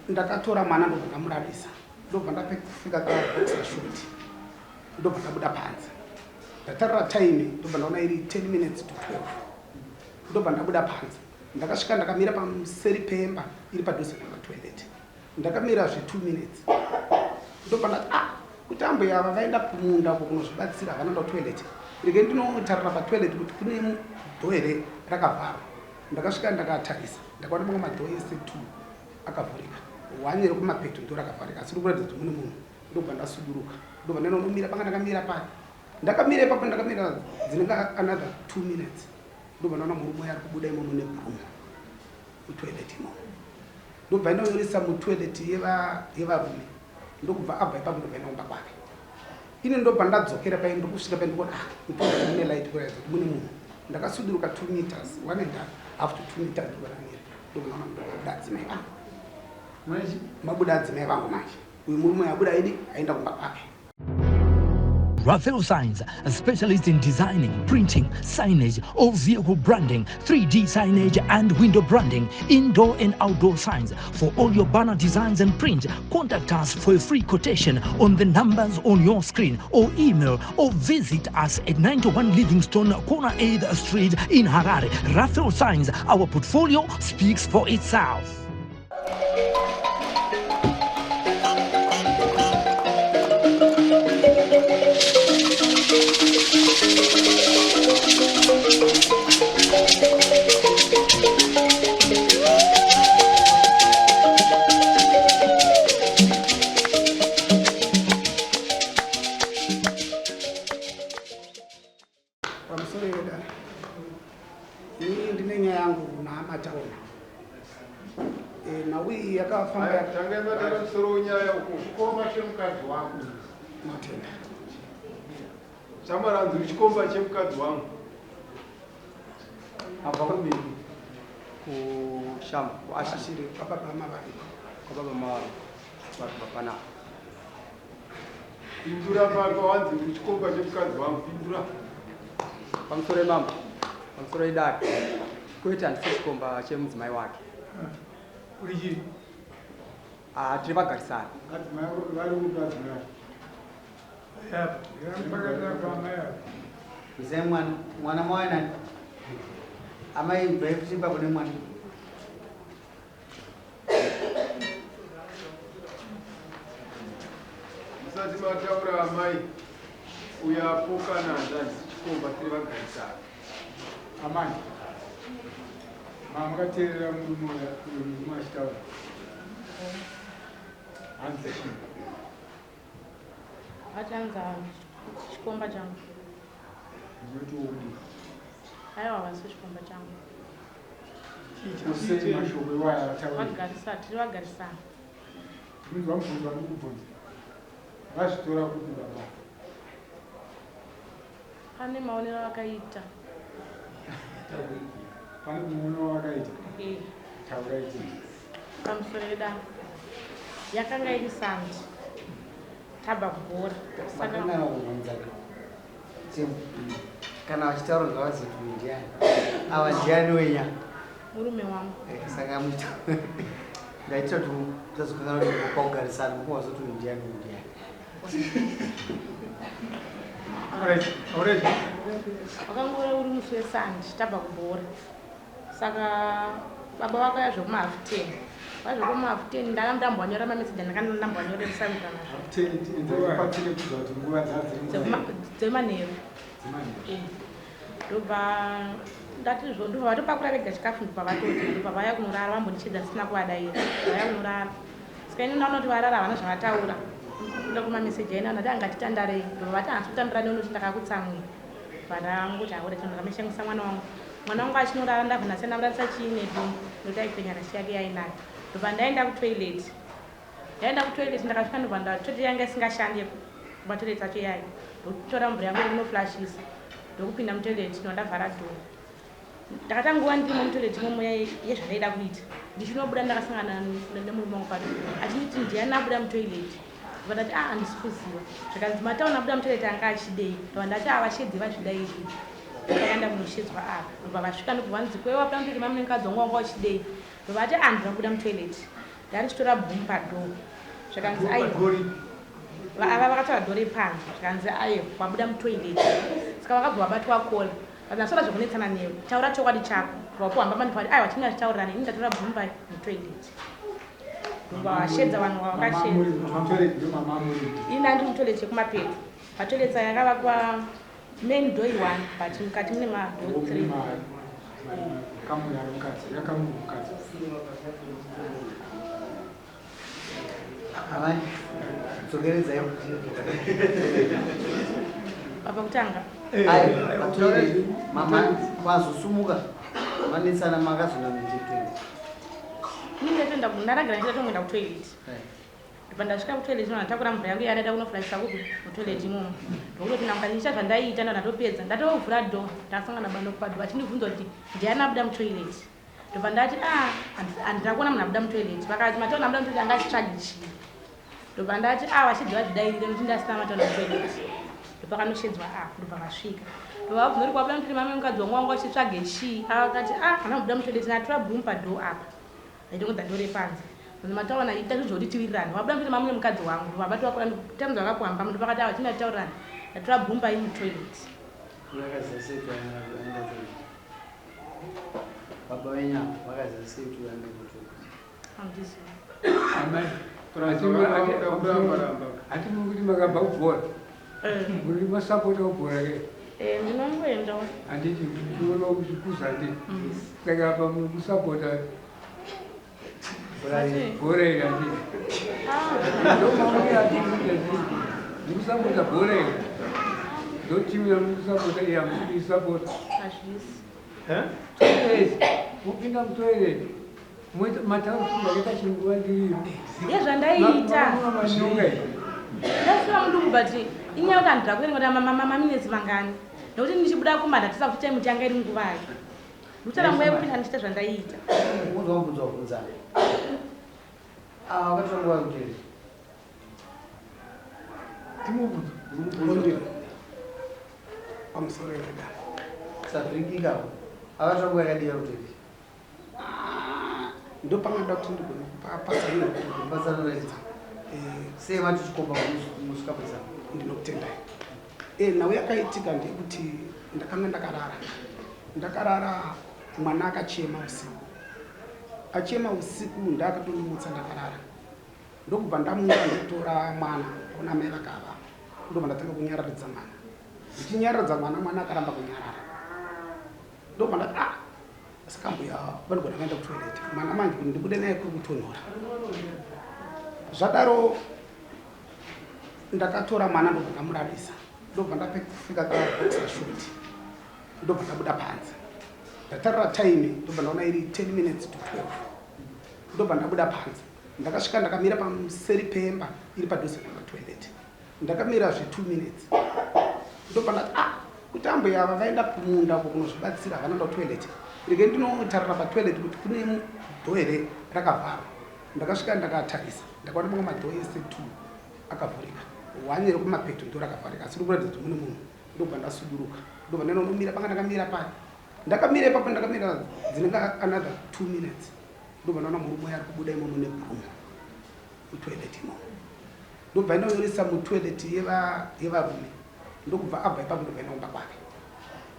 Ndakatora mwana ndobva ndamurarisa, ndobva ndapfeka kaboxer short, ndobva ndabuda panze. Ndatarira time ndobva ndaona iri 10 minutes to 12, ndobva ndabuda panze. Ndakasvika ndakamira pamuseri pemba iri padhuze nepatoilet. Ndakamira zve 2 minutes ndobva ndati ah, kuti ambuya ava vaenda kumunda uko kunozvibatsira, havana kuenda kutoilet, rege ndinotarira patoilet kuti kune dhoo here rakavharwa. Ndakasvika ndakatarisa, ndakaona mamwe madhoo ese 2 akavhurika, one rekumapeto ndo rakavharika asi rikuratidza kuti mune munhu. Ndobva ndasuduruka, ndobva ndanomira panga ndakamira paya. Ndakamira ipapo, ndakamira dzinenge another 2 minutes, ndobva ndaona murume uya ari kubuda imomo nebroom mutoilet imomo, ndobva ndonyoresa mutoilet yevarume, ndokubva abva ipapo, ndobva enda kumba kwake. Ini ndobva ndadzokera pai, ndokusvika pai ndikuona ah, mutoilet mune light kuratidza kuti mune munhu. Ndakasuduruka 2 meters, 1 and a half to 2 meters, ndobva ndamira, ndobva ndaona mabuda adzimai vangu, mabuda adzimai vangu manje. Uyu murume abuda idi aenda kumba kwake. Raphael Signs, a specialist in designing, printing, signage, all vehicle branding, 3D signage and window branding, indoor and outdoor signs. For all your banner designs and print, contact us for a free quotation on the numbers on your screen or email or visit us at 91 Livingstone, corner 8th Street in Harare. Raphael Signs, our portfolio speaks for itself. Pamusoro yedare, ini ndine nyaya yangu naamataona nhau iyi yakafamba. Tangai mataura musoro wenyaya uko. Chikomba chemukadzi wangu. Matenda. Chamaranzi uri chikomba chemukadzi wangu. Abva kupi? Kushamba, kuashishiri. Kwababa Mavariko. Kwababa Mavariko. Vari panapa. Pindura pawanzi uri chikomba chemukadzi wangu, pindura. Pamusoro yemambo, pamusoro yedare. Kwete, handisi chikomba chemudzimai wake. Uri chii? Ah, tiri vagarisani. Adzimai vari kupi adzimai? Mzee mwana, mwana mwawe nani? Amai bvai kuchimba kune mwana. Musati mataura amai, uyo apokana hanzvadzi chikomba tiri vagarisana. Amai, mamakateerera murume uya uyo murume achitaura. Hanzi chii? Achanza chikomba changu. Ndinoti wodii? Aiwa, havasi chikomba changu. Chii mashoko iwaya ataura? Vagarisa, tiri vagarisana. Ndinzwa mubvunzo wandiri kubvunza. Vazvitora kupi baba? Pane maonero avakaita. Pane muono wavakaita? Eh. Taurai chii? Pamusoro yedare. Yakanga iri sandi. Tabva kubhora. Saka Makangana kubvunza Chemu. Kana vachitaura ngavazive kuti uyu ndiani. Ava ndiani wenya? Murume wangu. Saka muchita ndaitira kuti musazokanganwa kuti pakugarisana mukuvaza kuti uyu ndiani uyu ndiani. Alright, alright. Wakangova uri musi wesandi tabva kubhora. Saka baba vakauya zvekumahalf 10. Vazvekumahalf 10 ndanga ndambonyora mameseji andakanga ndambonyorera nazvo. Dzemanheru. Ndobva ndati zvo ndobva vatopakura vega chikafu ndobva vatodya ndobva vauya kunorara vambondichedza ndisina kuvadaira vauya kunorara. Saka ini ndaona kuti varara havana zvavataura. Kuda kumameseji aina ndati angatitandarei ndobva vati handisi kutandara newe nokuti ndakakutsamwira. Vandangoti haura chinhu ndakamishamisa mwana wangu. Mwana wangu achinorara ndabva ndasiya ndamurarisa chiine dumbu nokuti aipenya rashi yake yainayo. Ndobva ndaenda kutoilet. Ndaenda kutoilet ndakasvika ndobva nda toilet yanga isingashandi kumatoilet acho yayo. Ndokutora mvura yangu yekunoflashisa ndokupinda mutoilet ndobva ndavhara door. Ndakatanga nguva ndirimo mutoilet imomo yezvandaida kuita. Ndichinobuda ndakasangana nemurume wangu pato achinditi ndiani abuda mutoilet. Ndobva ndati ah handisi kuziva. Zvikanzi mataona abuda mutoilet anga achidei. Ndobva ndati ah vashedzi vazvida izvi. Ndakaenda kunoshedzwa apa. Ndobva vasvika ndobva vanzi kwewe wabuda mutoilet mamune mukadzi wangu wanga uchidei. Ndobva vati ah ndinobuda mutoilet. Ndarichitora bhumu padhoo zvakanzi aiwa ava vakatora dhoo repanze zvakanzi aiwa wabuda mutoilet. Saka vakabva vabatwa kola vanasora zvekunetsana newe taura chokwadi chako vakuhamba manipati aiwa chimwe achitaurirana ini ndatora bhumu pai mutoilet vashedza vanhu vavakashedza. Ini ndandiri mutoilet yekumapeto patoilet aya yakavakwa main door one but mukati mune madoor 3. Amai, dzokeredzai. Baba kutanga. Ai, patoilet mama mazosumuka manetsana makazona mutoilet. Ini ndatoenda ndaragara ndichida kutoilet. Ndobva ndasvika kutoilet ino ndatakura mvura yangu yadaida kunofurashisa kupi mutoilet imomo. Ndokutoti namuka ndichiita zvandaiita ndatopedza ndatovhura door ndasangana bando padoo vachindibvunza kuti ndiani abuda mutoilet. Ndobva ndati ah handina kuona munhu abuda mutoilet. Vakati mataona abuda mutoilet anga achitsvagi chii. Ndobva ndati ah vachibva vazvidairire nekuti ndasina mataona mutoilet. Ndopakanoshedzwa ah ndobva vasvika. Ndobva vabvunza kuti kwabuda mutoilet mame mukadzi wangu wanga uchitsvage chii. Akati ah hana kubuda mutoilet ndatora broom padoo apa. Ndaitongedza door repanze. Mataona ita zvinhu zvekuti tiwirirane. Wabuda mutoilet mamune mukadzi wangu. Vabatwa kura tamza vakakuhamba munhu pakati ava china taurirane. Ndatora broom pai mutoilet. Baba venyu vakaziva sei kuti vaenda mutoilet? Handizivi. Amai, hati muri kuti makabva kubhora. Muri masapota kubhora ke? Eh, ndinongoendawo. Handiti kuona kuchikuza handiti. Saka apa muri kusapota bhora iri handiti. Ndomaonero andiri kuita zvii. Muri kusapota bhora iri. Ndo timu yamuri kusapota iyi hamusi kuisapota. Hazvisi. Mopinda mutoilet. Moita mataura ndakaita chinguva ndiriyo. Ndezvandaiita. Manyonga iyi. Ndasina mudumbu but inyaya kuti handida kuverenga kuti maminetsi mangani. Nekuti ndichibuda kumba ndatisa kuti time yanga iri nguvai. Ndikutaura nguva yekupinda ndichiita zvandaiita. Mubvunzo wamubvunzo wabvunzana. Ah, wakatora nguva yekutoilet. Timubvunzo. Pamusoro yeda. Savhiringika. Akatora nguva yakadii kutoilet? Ndopangada kuti ndigone kupatsanura. Kupatsanura. Sei mati chikomba musvika pesa? Ndinokutendai. Nhau yakaitika ndeyekuti ndakanga ndakarara. Ndakarara mwana akachema usiku. Achema usiku ndakatondimutsa ndakarara. Ndokubva ndamuka ndokutora mwana ona mai vakava. Ndobva ndatanga kunyararidza mwana. Ndichinyararidza mwana mwana akaramba kunyarara. Ndobva ndati ah saka mbuya vanogona kuenda kutoilet. Mwana manje kuti ndibude naye kuri kutonhora. Zvadaro ndakatora mwana ndobva ndamurarisa. Ndobva ndapfeka kaboxer short. Ndobva ndabuda panze. Ndatarira time ndobva ndaona iri 10 minutes to 12. Ndobva ndabuda panze. Ndakasvika ndakamira pamuseri pemba iri padhuze nepatoilet. Ndakamira zve 2 minutes. Ndobva ndati ah kuti ambuya ava vaenda kumunda uko kunozvibatsira havana kuenda kutoilet. Rege ndinotarira patoilet kuti kune dhoo here rakavharwa. Ndakasvika ndakatarisa ndakaona mamwe madhoo ese 2 akavhurika. One rekumapeto ndo rakavharika asi rikuratidza kuti mune munhu. Ndobva ndasuduruka. Ndobva ndanomira panga ndakamira paya. Ndakamira ipapo ndakamira dzinenge another 2 minutes. Ndobva ndaona murume uya ari kubuda imomo nebroom mutoilet imomo. Ndobva ndonyoresa mutoilet yevarume. Ndokubva abva ipapo ndobva ndaenda kumba kwake.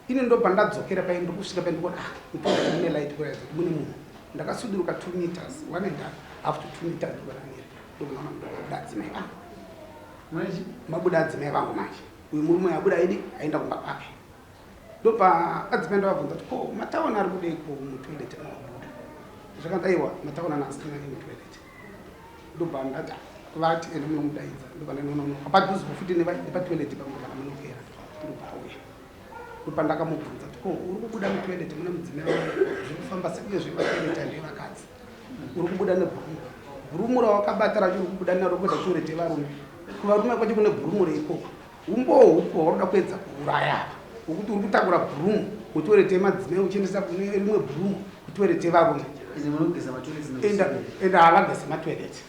Ini ndobva ndadzokera pai ndokusvika pai ndikuona ah mutoilet mune light kuratidza kuti mune munhu. Ndakasuduruka 2 meters, 1.5 to 2 meters ndobva ndamira. Ndobva ndaona munhu abuda adzimai ah. Mabuda adzimai vangu manje. Uyu murume abuda aidi aenda kumba kwake. Ndobva adzimai ndavabvunza kuti ko mataona ari kudeiko mutoilet mawabuda. Zvakanzi aiwa mataona naasina mutoilet. Ndobva ndati vati ende munomudaidza. Ndobva ndanononoka padhuze futi nepatoilet pamwe ndamunokera. Ndobva auya. Ndobva ndakamubvunza kuti ko uri kubuda mutoilet mune mudzimai wangu zviri kufamba sei uyezve matoilet ndevakadzi. Uri kubuda nebhurumu. Bhurumu rawakabata racho uri kubuda naro kuenda kutoilet yevarume. Kuvarume kwacho kune bhurumu reikoko. Umbowo hupi hwaunoda kuedza kuuraya apa? Wekuti uri kutakura bhurumu kutoilet yemadzimai uchiendesa kune rimwe bhurumu kutoilet yevarume. Enda havageze matoilet.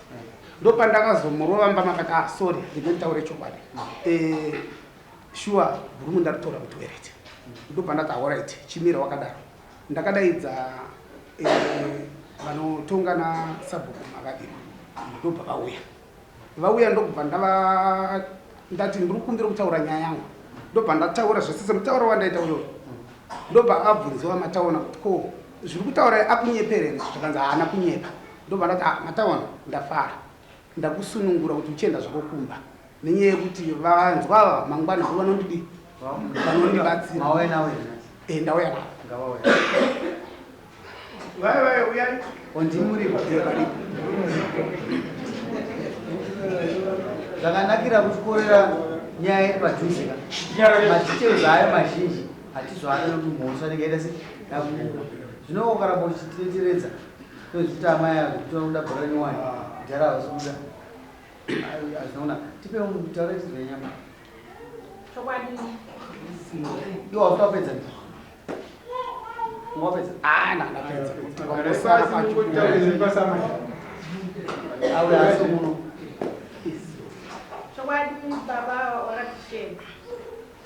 Ndopandakazomurova mbama akati ah sorry ndinge nditaure chokwadi. Sure bhurumu ndaritora kutoilet. Ndobva ndati alright chimira wakadaro. Ndakadaidza Vanotonga nasabhuku Mavadiro ndobva vauya. Vauya ndokubva ndava ndati ndiri kukumbira kutaura nyaya yangu. Ndobva ndataura zvese semutauro wandaita uyoyo. Ndobva abvunziwa Mataona kuti ko zviri kutaura akunyepera here? Zvakanzi haana kunyepa. Ndobva ndati ah Mataona ndafara. Ndakusunungura kuti uchienda zvako kumba. Nenyaya yekuti vanzwa ava mangwana ndo vanondidi vanondibatsira. Mauya nawo here nhasi? Eh ndauya navo. Ngavauya. Vai vai uyai. Ondimuripo. Eh, varipo. Zvakanakira kutyorera nyaya iri padhuze ka. Madetails ayo mazhinji hatizoana nekuti mhosva inenge yaita sei yakura. Zvino ukaramba uchiteteredza kwezviti amai avo kuti vanoda bhora nyowani dhara havasi kuda. Hazvina kunaka. Tipe mutaura tizwe nyama. Chokwadi. Iwe wakuti wapedza ndi? Wapedza? Ah, na ndapedza. Vangosara pacho. Awe asi muno. Chokwadi baba wakatishema.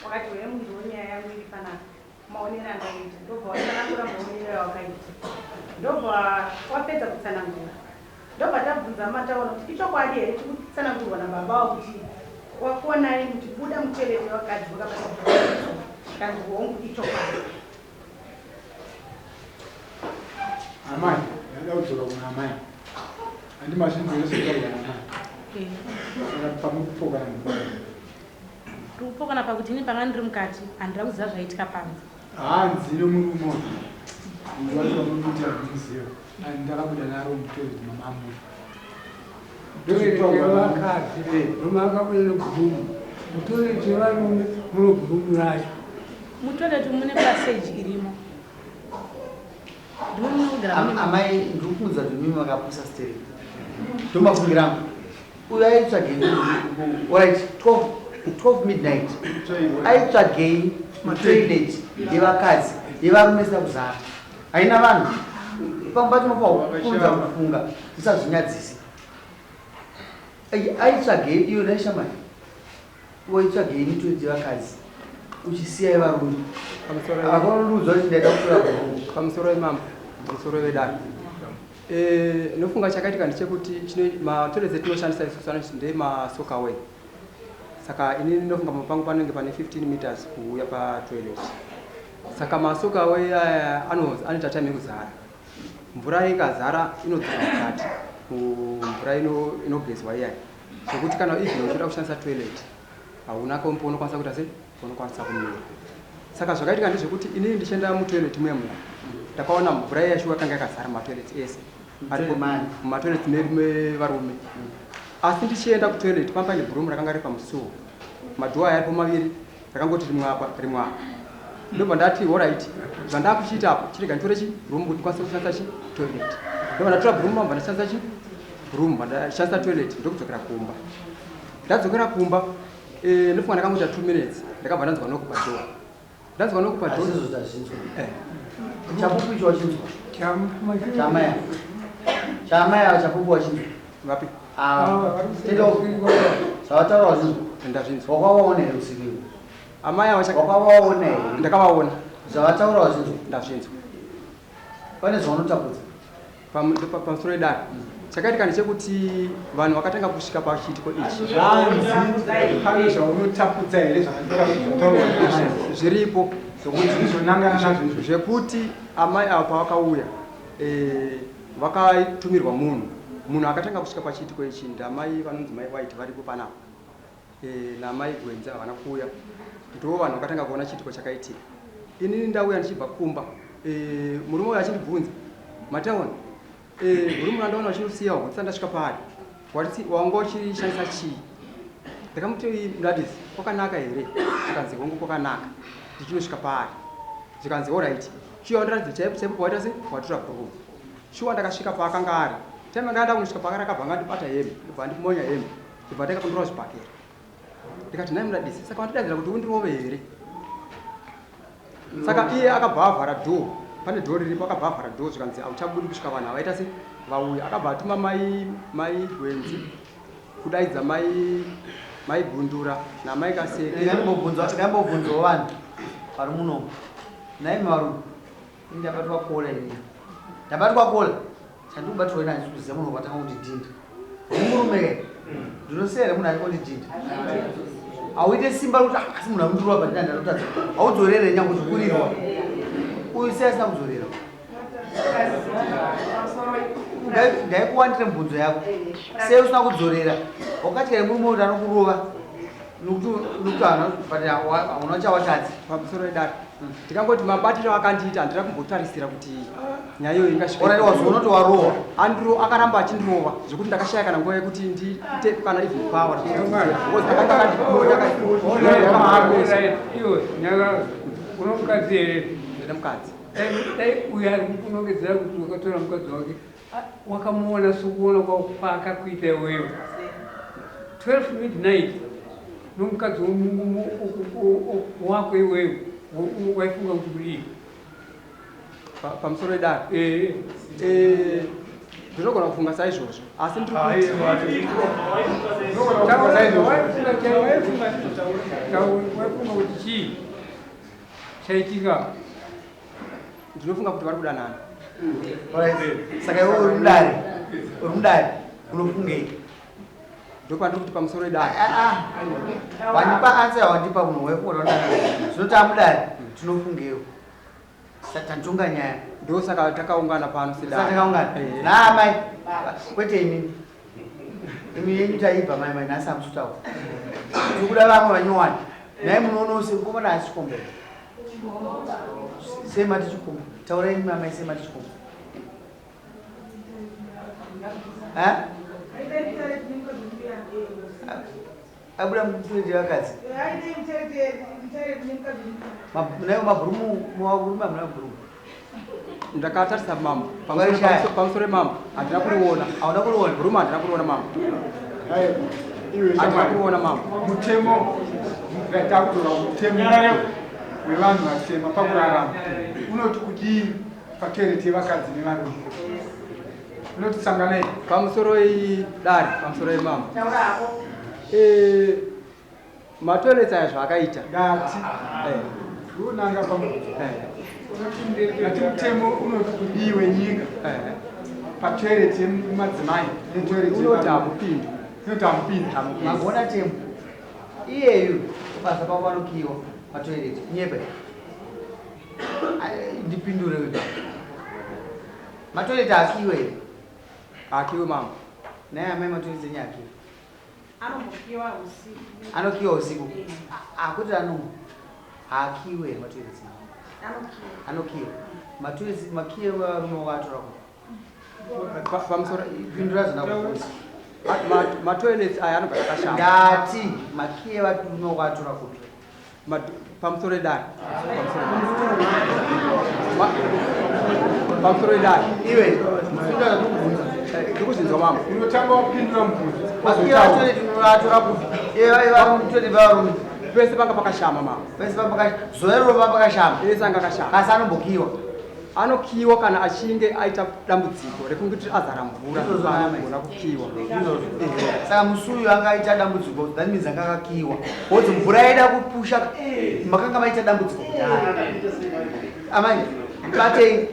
Wakati uye munhu wenyaya yangu iri panapa. Maonero andaita. Ndobva watsanangura maonero awakaita. Ndobva wapedza kutsanangura. Ndobva tabvunza Mataona kuti ichokwadi here chikutsanangurwa nababa avo kuti wakuonai muchibuda mutoilet yevakadzi makabata bhurukwa. Zvikanzi hongu ichokwadi. Amai, ndaida kudzoka kuna amai. Handi mazvinzwa here zvinotaurwa naamai? Saka pamukupokana mukuru. Tiri kupokana pakuti ini panga ndiri mukati handina kuziva zvaiitika panze. Hanzi nomurume uyu. Uyu wacho wamunomuti handimuziva. Ndakabuda naro mutoilet mamamuri. Toilet yevakadzi ndomakabuda nebhurumu. Mutoilet yevarume mune bhurumu racho. Mutoilet mune passage irimo. Ndimo munogara mune Amai ndiri kuudza kuti mimi makapusa stereki. Ndomafungira angu. Uyu aitsvagei alright 12 12 midnight aitsvagei mutoilet yevakadzi yevarume isina kuzara haina vanhu pamwe pacho unofanirwa kukurumidza kufunga usazvinyadzise aitsvagei iyo naishamai waitsvagei mitoilet yevakadzi uchisiya yevarume akaonondiudza kuti ndaida kutora bhuruku pamusoro wemambo pamusoro wedare Eh, nofunga chakaitika ndechekuti matoilets etinoshandisa isusu anoti ndemasoakaway saka ini ndinofunga pamba pangu panenge pane 15 meters kuuya patoilet saka masoakaway aya anoita time yekuzara mvura ikazara inodzoka mukati mvura inogezwa iyai zvekuti kana even uchida kushandisa toilet hauna kompo unokwanisa kuita sei unokwanisa kumira saka zvakaitika ndezvekuti inini ndichienda mutoilet muya muya ndakaona mvura iya shuwa yakanga yakazara mumatoilet ese mumatoilet medu mevarume asi ndichienda kutoilet pamba paine bhurumu rakanga riri pamusuwo madhuwa aya aripo maviri rakangoti rimwe apa rimwe apa ndobva ndati horait zvandakuchiita apa chirega nditore chi bhurumu kuti ndikwanise kushandisa chi toilet ndobva ndatora bhurumu mabva ndashandisa chi bhurumu ndashandisa toilet ndokudzokera kumba ndadzokera kumba Eh, ndofunga ndakangoita 2 minutes ndakabva ndanzwa noku padoor ndanzwa noku padoor Hazvizvo tazvinzwa. Eh. Chapupu icho wachinzwa. Chamaya. Chamaya chapupu wachinzwa. Vapi? Ah. Tendo. Zvawataura wachinzwa. Ndazvinzwa. Wakavaona here usiku iwo? Amai ava Wakavaona here? Ndakavaona. Zvawataura wachinzwa. Ndazvinzwa. Pane zvaunotapudza. Pamusoro edare. Chakaitika ndechekuti vanhu vakatanga kusvika pachiitiko ichi. Zvanzi pane zvaunotapudza here zvakataurwa Zviripo. Zvokuti zvonangana nazvo izvo. Zvekuti amai ava pavakauya eh, vakatumirwa munhu. Munhu akatanga kusvika pachiitiko ichi ndamai vanonzi mai White varipo panapa. Eh, namai Gwenzi havana kuuya. Ndivo vanhu vakatanga kuona chiitiko chakaitika. Inini ndauya ndichibva kumba. Eh, murume uyu achindibvunza, Mataona, eh, murume wandaona uchinosiya uko ndisati ndasvika paari. Wati wanga uchishandisa chii? Ndakamuti Gladys, kwakanaka here? Zvikanzi hongu kwakanaka. Ndichinosvika paari. Zvikanzi alright. Chiya wandiratidza chaipo chaipo pawaita sei? Watora bhurumu. Shuwa ndakasvika paakanga ari. Time yanga ndakunosvika paakari akabva angandibata hembe, ndobva andimonya hembe. Ndobva ndatanga kundirova zvibhakera. Ndikati nhai mudadisi, saka wandidaidzira kuti undirove here? Saka iye akabva avhara door, pane door riripo akabva avhara door zvikanzi hauchabudi kusvika vanhu avaita se vauya. Akabva atuma mai mai Gwenzi kudaidza mai mai Gundura namai Kaseke. Ndingambobvunzawo vanhu vari muno. Nhai varume, ini ndabatwa kola ini. Ndabatwa kola. Chandikubatirwa ini handisi kuziva munhu wakatanga kundidhinda. Murume ke ndinosiya here munhu achingondidhinda? Hauite simba rekuti ah, asi munhu akundirova but ndani ndatotadza. Haudzorere nyangwe zvikurirwa. Uyu sei asina kudzorera? Ndaikuwandire mubvunzo yako. Sei usina kudzorera? Wakatya here murume kuti anokurova? Nokuti nokuti hauna chawatadza. Pamusoro wedare. Ndikangoti mabatiro akandiita handina kumbotarisira kuti nyaya iyoyo ingasvika. Alright, wazoona kuti warohwa. Andiro akaramba achindirova zvekuti ndakashaya kana nguva yekuti ndiite kana even power. Because akanga akandibota Alright, iwe nyarara. Uno mukadzi here? Ndine mukadzi. Dai uyu ari kukunongedzera kuti wakatora mukadzi wake wakamuona sokuona kwaakakuita iwewe 12 midnight nomukadzi wako iwewe waifunga kuti kudii pamusoro wedare eh. Eh, ndinogona kufunga saizvozvo asi ndiriwaifunga kuti chii chaitika Ndinofunga kuti vari kudanana. Saka iwe uri mudare, uri mudare, unofungei? Ndopandiri kuti pamusoro edare. Ah, ah. Wandipa answer yawandipa munhu waifunga kuti vanodanana. Zvino taamudare, tinofungeiwo. Tatonga nyaya. Ndosaka takaungana pano sedare. Saka takaungana. Eh. Na amai. Kwete imimi. Imi yenyu taibva mai mai nhasi hamusutaura. Tiri kuda vamwe vanyowani. Nhai munoona se mukomana haasi chikomba here? Sei mati chikomba? Taurai imi amai sei mati chikomba? Ha? Abuda mutoilet yevakadzi. Munayo mabhurumu muvarume hamuna mabhurumu. Ndakatarisa mambo. Pamusoro mambo handina kuriona. Hauna kuriona? Bhurumu handina kuriona mambo. Handina kuriona mambo. Mutemo takutora mutemo wevanhu vatema pakurarama unoti kudii patoilet yevakadzi nevarume unoti sanganai pamusoro idare pamusoro yemambo eh, matoilets aya zvaakaita ndati eh. unanga pamubvunzo eh. ati mutemo unoti kudii wenyika patoilet yemadzimai netoilet unoti hamupindi unoti hamupindi magona temo iyeyu basa pavo vanokiwa patoilet nyepe ndipindure uyu matoilet haakiwe here haakiwe mama naye amai matoilet enyu haakiwe Anombokiwa usiku. Anokiwa usiku. Akuti ano haakiwe here matoilet Anokiwa. Anokiwa. Matoilet makiye varume wakatora ku. Pamusoro pindura zvandakubvunza. Matoilets aya anobva akashama. Ndati makiye varume wakatora kupi? Pamusoro edare. Pamusoro edare. Iwe, pindura zvandakubvunza. Ndikuzvinzwa mama. Unotanga wapindura mubvunzo. Makiye vatoilet unoatora kupi? Iwe varume toilet varume. Pese panga pakashama mama. Pese panga pakashama. Zuva iroro panga pakashama. Pese anga akashama. Asi anombokiwa. Anokiwa kana achinge aita dambudziko rekunge kuti azara mvura anogona kukiwa. Saka musi uyu anga aita dambudziko that means anga akakiwa. Because mvura yaida kupusha makanga maita dambudziko kudhara. Amai, batei.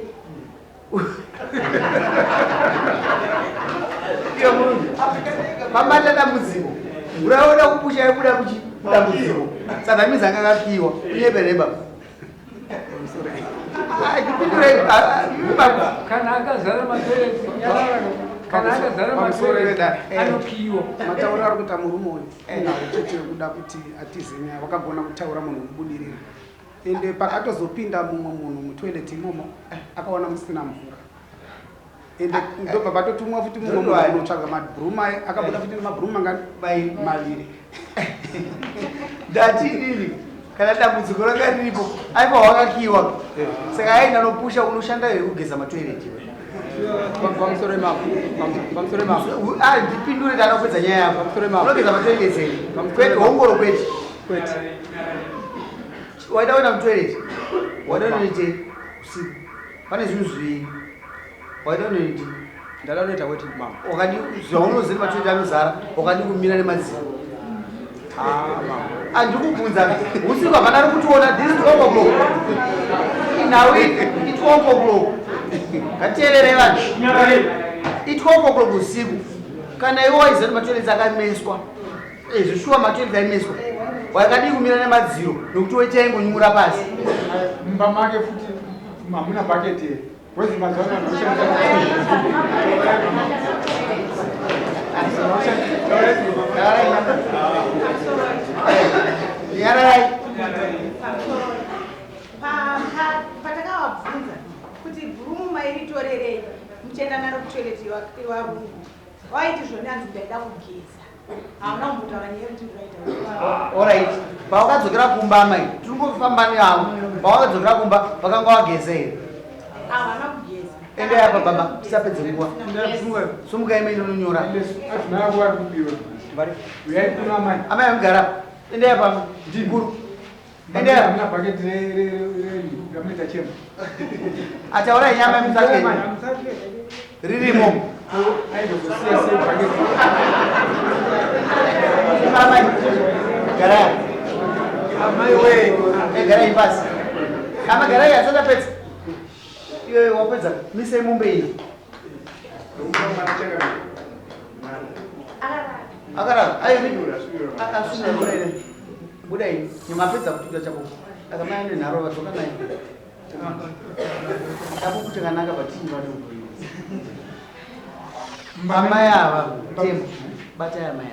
Iyo murume. Pamata dambudziko. Mvura yoda kupusha yabuda kuchi dambudziko. Saka that means anga akakiwa. Unyepere baba. Kana akazara matoilet nyarara kana akazara matoilet anokiwa. Mataura ari kuita murume uyu inhau chete yekuda kuti atize nyaya wakagona kutaura munhu unobudirira ende pakatozopinda mumwe munhu mutoilet imomo akaona musina mvura ende ndobva patotumwa futi mumwe munhu kunotsvaga mabhurumu aye akabuda futi nemabhurumu mangani maviri Ndati inini kana dambudziko ranga riripo aiva wakakiwa saka aenda anopusha unoshanda here kugeza matoilet Pamusoro ipapo. Pamusoro ipapo. Ah, ndipindure ndana kupedza nyaya yako. Pamusoro ipapo. Unogeza matoilet here? Pamusoro Kwete, ipapo. hongoro kwete. Kwete. Waida kuenda mutoilet? Waida kunoite usiku. Pane zvinhu zviviri. Waida kunoite. Ndada kunoita weti mama. Wakadi zvaunoziva matoilet anozara, wakadi kumira nemadziro. Ah mama. Andikubvunza usiku hapana ari kutiona this 12 o'clock. Nhau i 12 o'clock. Ngatiteererei vanhu. I12 o'clock usiku. Kana iwe waiziva kuti matoilets akameswa. Eh, zvishuwa matoilets aimeswa. Wakadii kumira nemadziro nokuti weti yaingonyumura pasi. Mumba make futi hamuna bhaketi here? Because mazuva ano vanhu vanoshandisa Nyararai. Patakavabvunza kuti bhurumu mairitorerei muchienda naro kutoilet yevarungu, vaiti zvoni hanzi ndaida kugeza. Hauna kumbotaura nyaya yekuti ndiraita. Alright. Pawakadzokera kumba amai, tiri kufamba neavo. Pawakadzokera kumba vakanga wageza here? Havana kugeza. Endai apa baba, tisapedze nguva. Sumukai imene unonyora. Adzimai ako vari kupiwa. Uyai kuno amai. Amai amugara apa. Endai apa mukuru. Endai apa. Hamuna bhaketi ramunoita chema. Ataurai nyama musatye. Ririmo. Aizozosiya sei bhaketi? Amai. Garai. Amai we. Eh, garai pasi. Ama garai asati apedza. Iwe wapedza. Misei mombe iyi. Akarara. Ayi asuna buda ini. Buda ini. Nyamapedza kututa chako. Akamai ane nharo vadzoka naye. Chapupu chakanaka patii vati Amai ava tembo. Batai amai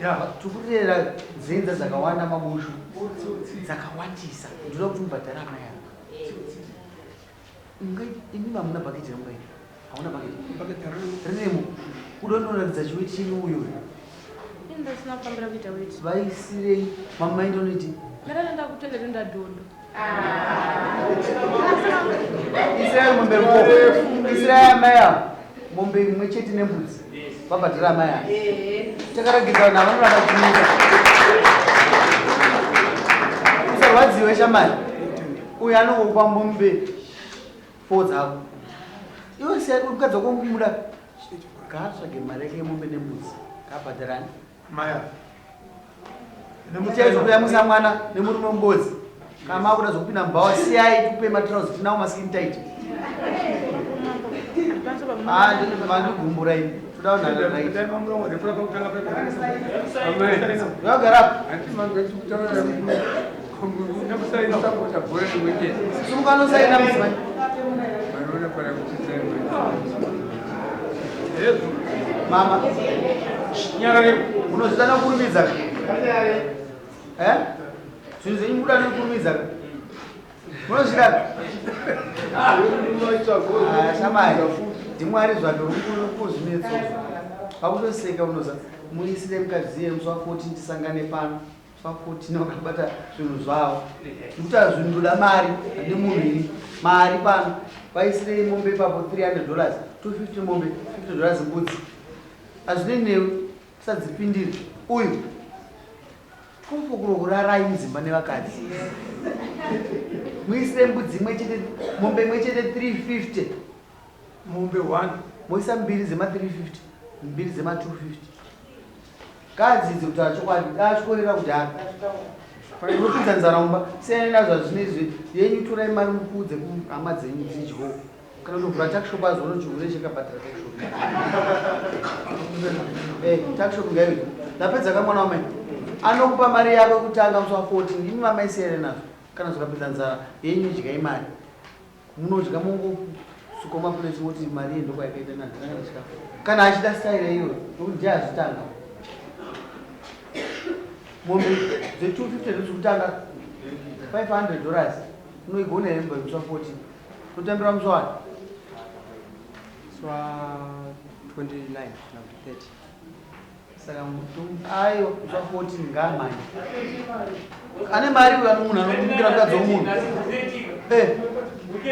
ava. Tikuteera dzenza dzakawanda mabushu. Dzakawandisa. Ndinoda kuti mubhadhare amai ava. Imi hamuna bhaketi ramungaita. Hauna bhaketi. Ririmo. Kuda ndoratidza chiweti chenyu uyo. Ini ndisina kufambira kuita weti. Vaisirei mama indoniti. Ndakaenda kutoilet ndadhondo. Isirai mombe mukoko. Isirai amai ava. Mombe imwe chete nembudzi. Vabhadhara amai ava. Takaragidza vanhu ava vanoramba kunyika. Usarwadziwe shamari. Uyu anongokupa mombe four dzako. Iwe siya mukadzi wako kumuda. Ngaatsvage mari yake yemombe nembudzi. Ngaabhadharane. Maya. Muchaizvo kuyamwisa mwana nemurume mubodzi. Kana makuda zvokupinda mubhawa siyai tikupe matrousers tinawo maskin tight. Ah, mandigumbura ini. Toda kunhara right. Wagara apa. Sumuka unosaina mudzimai. Mama. Unozvida nokurumidza. Eh? Zvinhu zvenyu muda nokurumidza. Munozvida? Ah, shamari. Ndimwari zvake kuzvinetso. Pakutoseka unoza muisire mukadzi iye musi wa 14 tisangane pano. Musi wa 14 wakabata zvinhu zvavo. Ndikutaura zvinhu ndoda mari, handi munhu ini. Mari pano. Vaisirei mombe ipapo $300, 250 mombe, $50 mbudzi. Hazvinei newe, usadzipindire. Uyu kufukuro kurarai mudzimba nevakadzi. Muisire mbudzi imwe chete, mombe imwe chete 350. Mombe 1. Moisa mbiri dzema 350, mbiri dzema 250. Kadzi idzi kutaura chokwadi, dachkorera kudhara. Unopinza nzara mumba, siyana nazvo hazvinezvi. Yenyu torai mari mupudze kuhama dzenyu dzidyewo. Kana kutovhura tuckshop azoona chihure chakabhadhara tuckshop. Eh, tuckshop ngaive. Ndapedza kamwana wamai. Anokupa mari yako kutanga musi wa 14. Imi mamai siyana nazvo. Kana zvikapinza nzara yenyu idyai mari. Munodya mongosuka mapureti moti mari iyi ndokwayakaita nani kana chikafu. Kana achida style iyoyo nokuti ndiye azvitanga. Mombe dze 250 ndozikutanga $500 unoigona here mumba musi wa 14 totambira musi wani Musi wa 29 kana kuti 30. Saka ayo musi wa 14 ngaamhanye. Ane mari uyo munhu anokumukira mukadzi womunhu. Eh,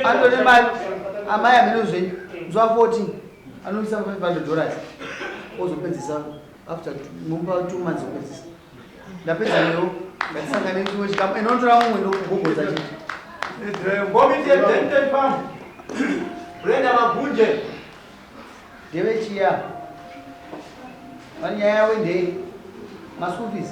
atone mari amai amene zvenyu musi wa 14 anoisa $500 ozopedzisa after mupa 2 months opedzisa. Ndapedza newo ngatisangane chimwe chikamu inotora mumwe ndokugogodza chete. Komiti yeDenton Farm. Brenda Magunje. Ndevechiya. Vane nyaya yavo ndei? Maschool fees.